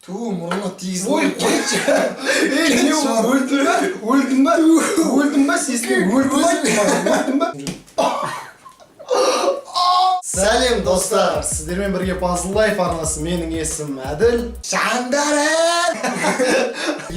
Ту, мұрнына тигіздің. Ой, қойшы. Ей, не ол, өлдің ба? Өлдің ба? Өлдің ба? Сесіне өлдің ба? Өлдің ба? Сәлем, достар! Сіздермен бірге Puzzle Life арнасы. Менің есімім Әділ. Жандарым!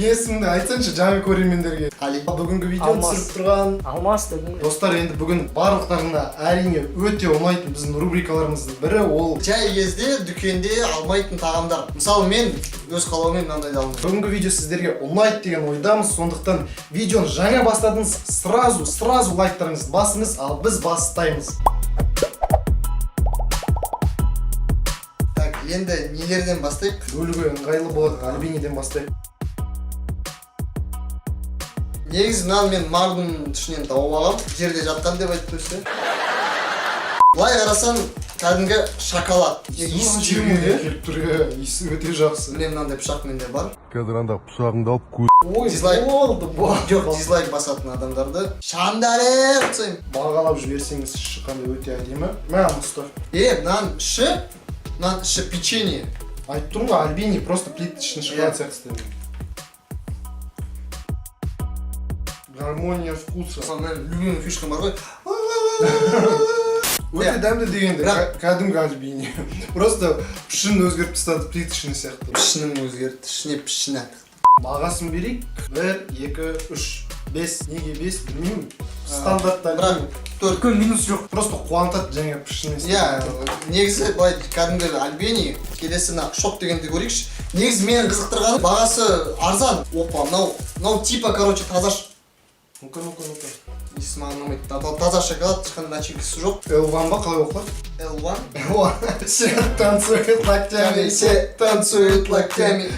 Есіміңді айтсаңшы жаңа көрермендерге. Қали. Бүгінгі видеоны Алмас. түсіріп тұрған Алмас дедім. Достар, енді бүгін барлықтарына, әрине, өте ұнайтын біздің рубрикаларымыздың бірі ол Жай кезде дүкенде алмайтын тағамдар. Мысалы, мен өз қалауыммен мынандайды алмаймын. Бүгінгі видео сіздерге ұнайды деген ойдамыз, сондықтан видеоны жаңа бастадыңыз, сразу, сразу лайктарыңызды басыңыз, ал біз бастаймыз. Так, енді нелерден бастайық? Бөлуге ыңғайлы болады, Альбиниден бастайық. Негізі мынаны мен Магнум ішінен тауып алғам. Жерде жатқан деп айтып өсті. Былай қарасаң, кәдімгі шоколад. Иісі Жемі келіп тұр, иә, иісі өте жақсы. Міне, мынандай пышақ менде бар. Қазір анда пышағыңды алып көз Ой, Дизлайк. болды, болды. Жоқ, дизлайк басатын адамдарды шандарем тастаймын. Бағалап жіберсеңіз, іші қандай өте әдемі. Мә, Мұстаф. Е, мынаның іші печенье. Айтып тұрмын ғой, Альбини просто плиточный шоколад Иә. сияқты істеген. Гармония вкуса. Мысалы, менің любимый фишкам бар ғой. Өте Иә. дәмді дегенде, Бірақ- кәдімгі Альбини. Просто пішінін өзгертіп тастады, плиточный сияқты. Пішінін өзгертті, ішіне пішін аттық. Бағасын берейік. Бір, екі, үш, бес. Неге бес, білмеймін. Стандарт Бірақ Альбини. төрт. Үлкен минус жоқ. Просто қуантады жаңа пішіні. Иә, негізі былай кәдімгі Альбени. Келесі мына шок дегенді көрейікші. Негізі мені қызықтырғаны бағасы арзан. Опа, мынау типа, короче, таза Ну-ка, ну-ка, ну-ка. Иісі маған ұнамайды. Таза шоколад, ешқандай начинкасы жоқ. L1 ба, қалай оқылады? L1. L1. Все танцуют локтями, Все танцуют локтями.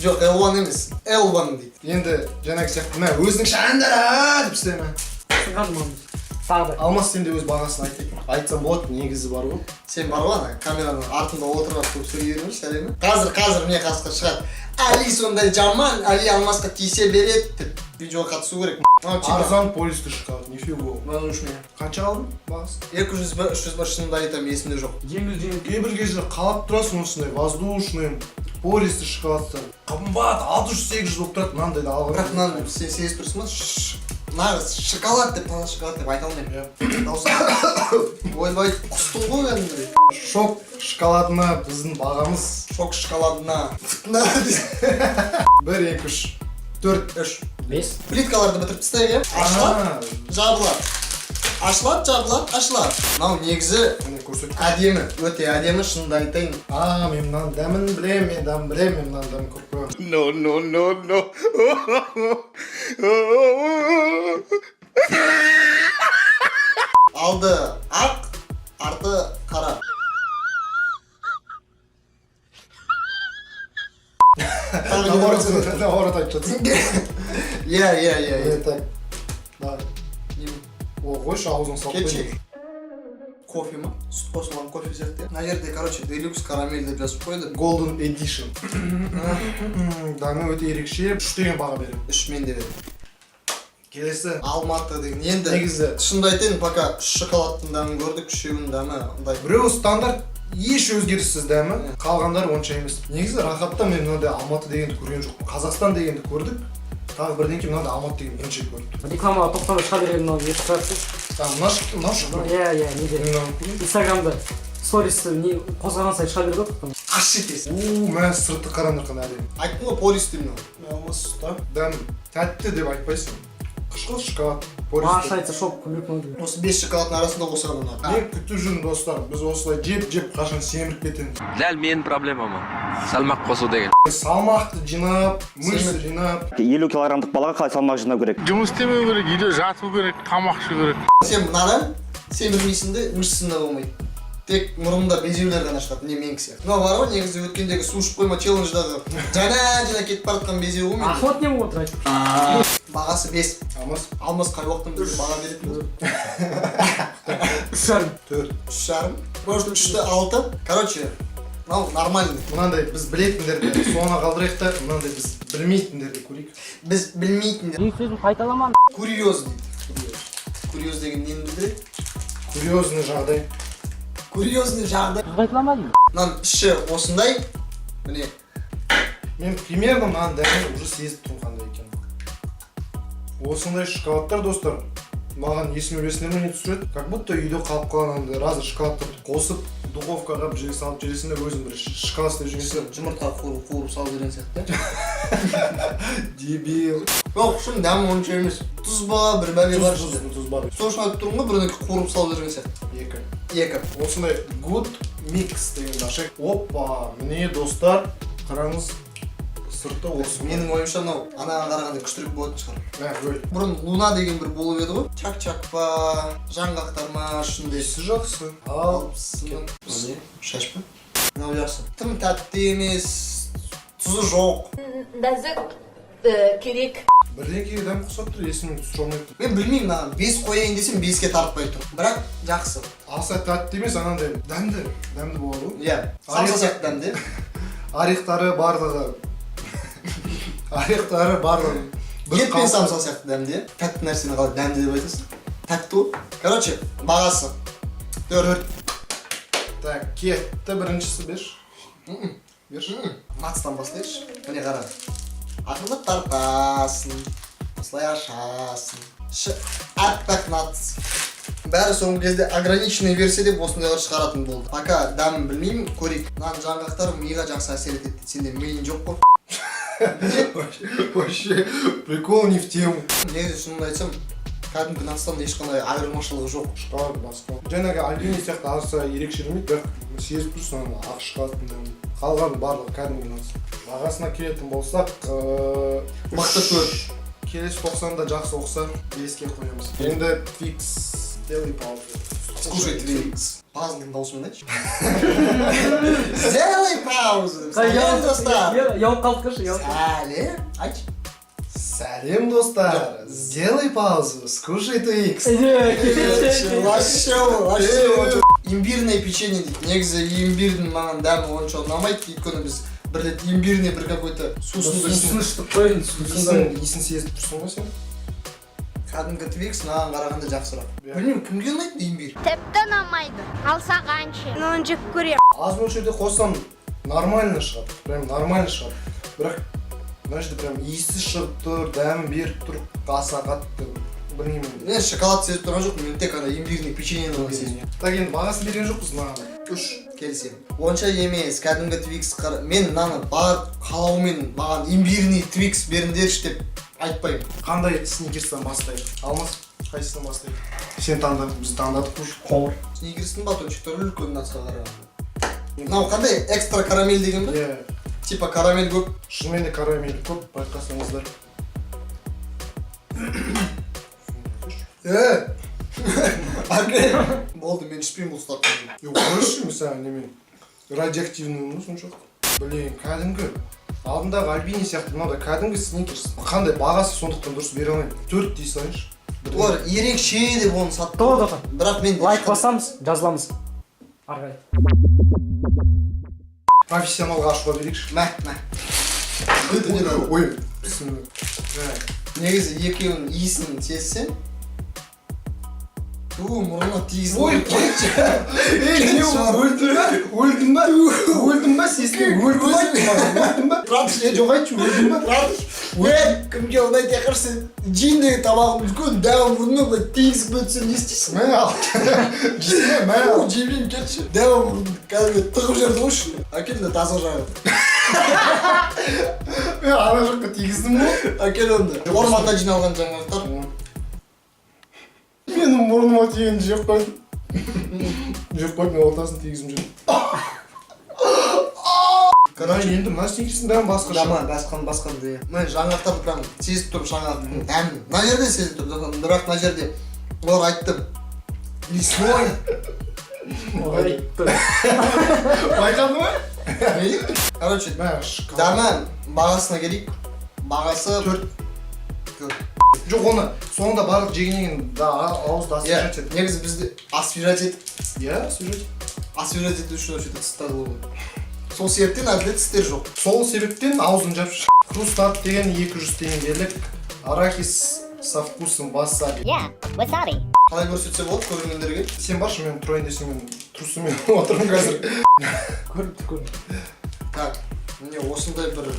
Жоқ, L1 емес, L1 дейді. Енді жаңағы сияқты, мә, өзінің шандара деп істеме. Сынған мамыз. Тағы да. Алмас, сен де өз бағасын айтсам болады, негізі бар ғой. Сен бар ғой, ана камераның артында отырып алып көп сөйлей бермейші, әрине. Қазір міне қасқа шығады. Али сондай жаман, Али Алмасқа тиісе береді деп видеоға қатысу керек. Мынау типа Арзан пористый шоколад, нифига. Мынау үш мың. Қанша алдың бағасы? 200 ба, 300 ба, шынымды айтамын, есімде жоқ. Жеңіл жеңіл. Кейбір кезде қалап тұрасың осындай воздушный, пористый шоколадтар. Қымбат, 600-800 болып тұрады, мынандайды алған. Бірақ мынаны сен сезіп тұрсың ба? Нағыз шоколад деп, таза шоколад деп айта алмаймын. Иә. Дауысы. Ойбай, құстың ғой кәдімгідей. Шок шоколадына біздің бағамыз Шок шоколадына. 1, 2, 3, 4. Үш. Бес. Плиткаларды бітіріп тастайық, иә? Ашылады, жабылады. Ашылады, жабылады, ашылады. Мынау негізі Міне, көрсет. әдемі, өте әдемі, шынымды айтайын. А, мен мынаның дәмін білемін, мен дәмін білемін, мен мынаның дәмін көріп қойғанмын. No, no, no, no. Алды ақ, арты қара. Тағы не Наоборот, бар? наоборот айтып жатырсың. Иә. Е, так. Давай. Не- О, қойшы, аузыңа салып Кетші. қойдым. Кофе ма? Сүт қосылған кофе сияқты. Мына жерде, короче, делюкс карамель деп жазып қойды. Golden Edition. Дәмі өте ерекше. 3 деген баға беремін. Үш мен де беремін. Келесі. Алматы деген. Енді Негізі шынымды айтайын, пока үш шоколадтың дәмін көрдік, үшеуінің дәмі андай. Біреуі стандарт, еш өзгеріссіз дәмі, қалғандары онша емес. Негізі рахатта мен мынандай Алматы дегенді көрген жоқпын. Қазақстан дегенді көрдік. Тағы бірдеңке, мынандай Алматы деген бірінші рет көрдік. Рекламаға тоқтамай шыға берген мынау екі сағатсыз. А, мына шықты, мынау шықты. Иә, неде? Мен мынаны көрдім. Инстаграмда стористі не қозғаған сайын шыға береді ғой тоқтамай. Ащы етесің. У, мә, сырты қараңдар, қандай әдемі. Айттым ғой, пористый мынау. Алмас ұста. Дәм тәтті деп айтпайсың. Қышқыл шоколад. Маған Пористый. айтса, шок көбірек ұнады. Осы бес шоколадтың арасында осы ғана ұнады. Мен күтіп жүрмін, достар. Біз осылай жеп-жеп қашан семіріп кетеміз. Дәл менің проблемам ол. Салмақ қосу деген. Салмақты жинап, мышцы жинап. 50 килограммдық балаға қалай салмақ жинау керек? Жұмыс істемеу керек, үйде жату керек, тамақ ішу керек. Сен мынадан семірмейсің де, мышцың да болмайды. Тек мұрныңда безеулер ғана шығады, міне, менікі сияқты. Мынау бар ғой, негізі өткендегі су ішіп қойма челлендждағы жана жана кетіп бара жатқан безеу ғой менде. Ахмет не болып отыр, айтып. Бағасы бес. Алмас. Алмас қай уақыттан бізге баға беретін болды? 3,5. 4. 3,5. Может, үшті алты. Короче, мынау нормальный. Мынандай біз білетіндерді соңына қалдырайық та, мынандай біз білмейтіндерді көрейік. Біз білмейтіндер. Менің сөзім қайталама. Курьез дейді. Курьез. Курьез деген нені білдіреді? Курьезный жағдай. Курьезный жағдай. Қайталама деймін. Мынаның іші осындай. Міне. Мен примерно мынаның дәмін уже сезіп тұрмын, қандай екенін. Осындай шоколадтар, достар, маған есіме, білесіңдер ме, не түсіреді? Как будто үйде қалып қалған андай разный шоколадтарды қосып, духовкаға бір жерге салып жібересің де, өзің бір шоколад істеп жүрген сияқты. Жұмыртқа қуырып қуырып салып жіберген сияқты. Дебил. Жоқ, шын, дәмі онша емес. Тұз ба, бір бәле бар Тұз, ішінде. тұз, тұз бар. Сол үшін айтып тұрмын ғой, бірдеңе қуырып салып жіберген сияқты. 2. 2. Осындай Good Mix деген ашайық. Опа, міне, достар, қараңыз, сырты осы. Менің ойымша, мынау анаған қарағанда күштірек болатын шығар. Мә, өл. Бұрын Луна деген бір болып еді ғой, чак чак па, жаңғақтар ма ішінде. Иісі жақсы. Ал. Міне, шаш па, мынау жақсы, тым тәтті емес, тұзы жоқ. Нәзік керек. Бірдеңкеге дәм ұқсап тұр, есіме түсіре алмай тұр. Мен білмеймін, маған 5 қояйын десем, 5-ке тартпай тұр, бірақ жақсы. Аса тәтті емес, анандай дәмді, дәмді болады ғой. Иә, самса сияқты дәмді. Орехтары барлығы, орехтары барлығы бір Ет пен қалыпты. Самса сияқты дәмді. Тәтті нәрсені қалай дәмді деп айтасың? Тәтті ғой. Короче, бағасы 4. Так, кетті, біріншісі. Берші, берші. Матстан бастайықшы. Міне, қара, ақырындап тартасың, осылай ашасың. Іші аппақ nuts. Бәрі соңғы кезде ограниченный версия деп осындайлар шығаратын болды. Пока дәмін білмеймін, көрейік. Мынаның жаңғақтары миға жақсы әсер етеді дейді. Сенде миың жоқ қой. Вообще прикол не в тему. Негізі, шынымды айтсам, кәдімгі натстан ешқандай айырмашылығы жоқ. Шоколад басқа, жаңағы Альпини сияқты аса ерекшеленбейді, бірақ сезіп тұрсың ана ақ шоколадтың дәмін. Қалған барлығы кәдімгі nuts. Бағасына келетін болсақ, Мықты, 4. Келесі 90-да жақсы оқыса, 5-ке қоямыз. Енді Твикс. Сделай паузу. Скушай Твикс. Пазлдың даусымен айтшы. Сделай паузу. Сәлем, достар. Ұялып қалдық қойшы, ұялып. Сәлем айтшы. Сәлем, достар! Сделай паузу, скушай Твикс. Вообще, вообще. Имбирное печенье дейді. Негізі, имбирдің маған дәмі онша ұнамайды, өйткені біз бір рет имбирный бір какой-то сусынды. Сусын іштік қой енді, сусын. Иісін сезіп тұрсың ғой сен. Кәдімгі Твикс маған қарағанда жақсырақ. Иә. Білмеймін, кімге ұнайды имбирь. Тіпті ұнамайды. Ал саған ше? Оны жек көремін. Аз мөлшерде қоссам, нормально шығады, прям нормально шығады. Бірақ мына жерде прям иісі шығып тұр, дәмі беріп тұр, аса қатты, білмеймін. Мен шоколад сезіп тұрған жоқпын, мен тек ана имбирный печеньені ғана сезіп. Так, енді бағасын берген жоқпыз мынаған. 3. Келісемін, онша емес кәдімгі Твикс. Мен мынаны бар қалаумен, маған имбирный Твикс беріңдерші деп айтпаймын. Қандай Сникерстан бастайық? Алмас, қайсысынан бастайық? Сен таңда, біз таңдадық уже. Қоңыр. Сникерстің батончиктары үлкен натсқа қарағанда. Мынау қандай, экстра карамель деген ба? Иә. Типа карамель көп. Шынымен де карамель көп, байқасаңыздар. Е, әке, болды, мен ішпеймін бұл стаканды. Е, қойшы, мен саған немен радиоактивный ма соншалықты? Блин, кәдімгі алдындағы Альпини сияқты мынау да кәдімгі Сникерс. Қандай бағасы, сондықтан дұрыс бере алмаймын, 4 дей салайыншы. Олар ерекше деп оны сатты. Тоқта, тоқта. Бірақ мен Лайк басамыз, жазыламыз ары қарай. Профессионалға ашуға берейікші. Мә, мә. Это не надо. Ой, бісміллә. Негізі, екеуінің иісін сезсең, ту, мұрнына тигіздің. Ой, кетші! Ей, не, өлдің ба? Өлдің ба? Өлдің ба? Сесіне өлдің ба? Өлдің ба? Е, жоқ, айтшы, өлдің ба? Ей, кімге ұнайды? Ақыры сен жейін деген тамағың үлкен дәу мұрнына былай тигізіп өтсе, не істейсің? Мә, ал. Жесene, мә, ал. Жемеймін, кетші. Дәу мұрын кәдімгі тығып жіберді ғой ішіне. Әкел де, таза жағы. Мен ана жаққа тигіздім ғой. Әкел онда. Орманда жиналған жаңғақтар. Менің мұрныма тигенді жеп қойдым. Жеп қойдым, мен ортасын тигізіп жүрдім. Короче, енді мына Сникерстің дәмі басқаша. Жаман, басқан, басқан иә. Мен жаңғақтарды прям сезіп тұрмын, жаңғақтың дәмін. Мына жерде сезіп тұрмын, бірақ мына жерде олар айтты лесной. Ой. Байқадың ба? Короче, Мә, шоколад. дәмі, бағасына келейік. Бағасы 4. 4. Жоқ, оны соңында барлық жегеннен кейін да, ауызды Иә, освежать етіп. негізі бізді освежать етіп, Иә, освежать. Освежать ету үшін вообще-то тіс тазалау керек. Сол себептен әділет тістер жоқ. Сол себептен аузын жапшы. Хрустат деген 200 теңгелік арахис со вкусом васаби. Yeah, wasabi. Қалай көрсетсе болады көрермендерге? Сен баршы, мен тұрайын десең, мен трусымен отырмын қазір. Көрініп тұр, көрініп. Так, міне, осындай бір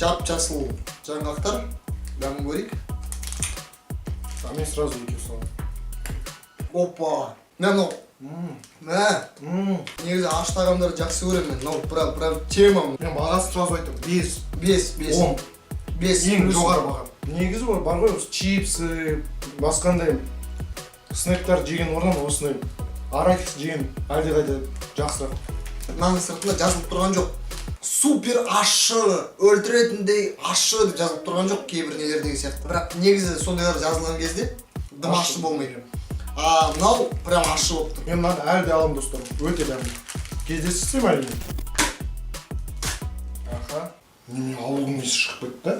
Жап жасыл жаңғақтар. Дәмін көрейік. А мен сразу екеу саламын. Опа, мә, мынау, мә. Негізі ащы тағамдарды жақсы көремін мен. Мынау прям, прям тема. Мен бағасын сразу айтамын: 5. 5, 5. 10. 5. Ең жоғары баға. Негізі ол бар ғой, осы чипсы, басқандай снектар жеген орнына осындай арахис жеген әлдеқайда жақсырақ. Мынаның сыртында жазылып тұрған жоқ супер ащы, өлтіретіндей ащы деп жазылып тұрған жоқ кейбір нелердегі сияқты. Бірақ негізі сондайлар жазылған кезде дым ащы болмайды, а мынау прям ащы болып тұр. Мен мынаны әлі де аламын, достар, өте дәмді. Кездесірсем, әрине. Аха, неме, ауылдың иісі шығып кетті да.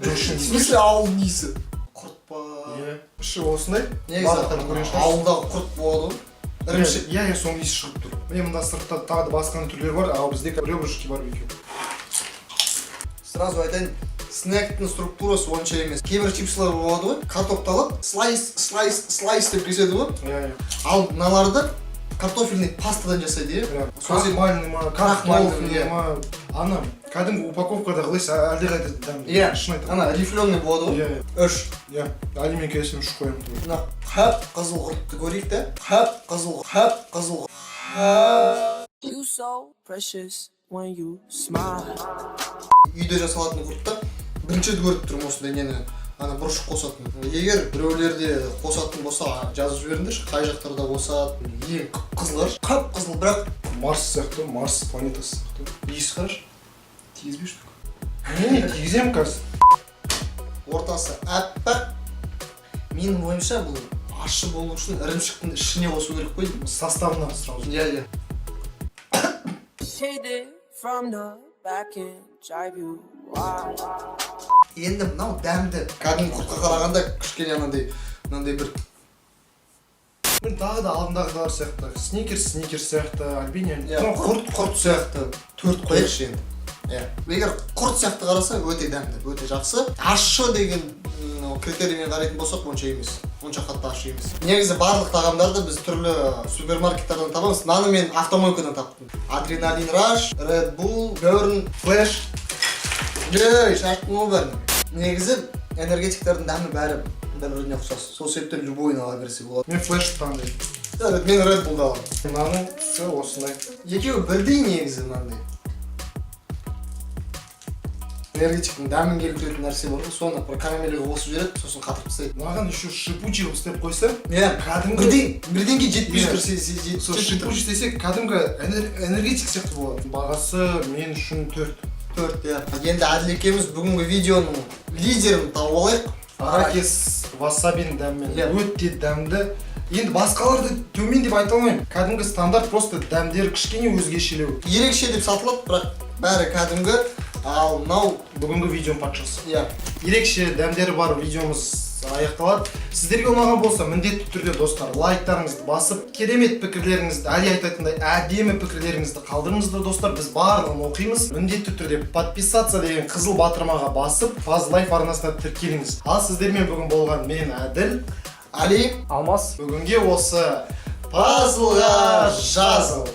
Жоқ, шын. В смысле ауылдың иісі? Құрт па? Иә, іші осындай. Негізі Барлықтарын көрген шығарсыз. Ауылдағы құрт болады ғой, ірімшік. Иә, соның иісі шығып тұр. Міне, мында сыртта тағы да басқа түрлері бар, ал бізде ребрышки барбекю. Сразу айтайын, снектің структурасы онша емес. Кейбір чипсылар болады ғой, картопты алып, слайс, слайс, слайс деп кеседі ғой. Иә. Ал мыналарды картофельный пастадан жасайды, иә. Прям Сол крахмальный ма? Крахмальный. Картофельный ма? Ана кәдімгі упаковкада қалайсыз, әлдеқайда дәмді. Иә. Шын айтамын. Ана рифленый болады ғой. Иә. 3. Иә, әлі мен келісемін, 3 қоямын. Мына қап қызыл құртты көрейік та. Қап қызыл, қап қызыл. You so precious when you smile. Үйде жасалатын құртты бірінші рет көріп тұрмын осындай нені, ана бұрыш қосатын. Егер біреулерде қосатын болса, жазып жіберіңдерші, қай жақтарда қосады. Ең қып қызыл, қап қызыл, бірақ Марс сияқты, Марс планетасы сияқты. Иіс қарашы, тигізбеші только. Не, тигіземін қазір. Ортасы аппақ. Менің ойымша, бұл ащы болу үшін ірімшіктің ішіне қосу керек қой деймін. Составына сразу. Иә. Hit it from the back and drive you wild. Енді мынау дәмді. Кәдімгі құртқа қарағанда кішкене анандай, мынандай бір. Міне, тағы да алдындағылар сияқты, Сникерс, Сникерс сияқты, Альбиния. Иә, құрт, құрт сияқты. 4 қояйықшы енді. Иә, егер құрт сияқты қараса, өте дәмді, өте жақсы. Ащы деген критериймен қарайтын болсақ, онша емес, онша қатты ащы емес. Негізі барлық тағамдарды біз түрлі супермаркеттерден табамыз. Мынаны мен автомойкадан таптым. Адреналин Раш, Red Bull Burn. Флэш. Ей, шарттың ғой бәрін. Негізі энергетиктердің дәмі бәрі бір біріне ұқсас, сол себептен любойын ала берсе болады. Мен Флэш таңдаймын. Жарайды, мен Red Bullды аламын. Мынаның түсі осындай. Екеуі бірдей негізі. Мынандай энергетиктің дәмін келтіретін нәрсе бар ғой, соны бір карамельге қосып жібереді, сосын қатырып тастайды. Мынаған еще шипучий қылып істеп қойса, Иә. кәдімгі. Бірдеңке жетпей Иә. тұр. Сол Жетпей тұр. шипучий істесе, кәдімгі энергетик сияқты болады. Бағасы мен үшін 4. 4, иә. Енді Әділ екеуміз бүгінгі видеоның лидерін тауып алайық. Арахис васабин дәмімен. Иә. Өте дәмді. Енді басқаларды төмен деп айта алмаймын, кәдімгі стандарт, просто дәмдері кішкене өзгешелеу. Ерекше деп сатылады, бірақ бәрі кәдімгі. Ал мынау Бүгінгі видеоның патшасы. Иә. Ерекше дәмдері бар видеомыз аяқталады. Сіздерге ұнаған болса, міндетті түрде, достар, лайктарыңызды басып, керемет пікірлеріңізді, Әли айтатындай әдемі пікірлеріңізді қалдырыңыздар. Достар, біз барлығын оқимыз. Міндетті түрде подписаться деген қызыл батырмаға басып, Фаз Лайф арнасына тіркеліңіз. Ал сіздермен бүгін болған мен, Әділ. Али. Алмас. Бүгінге осы. Пазлға жазыл.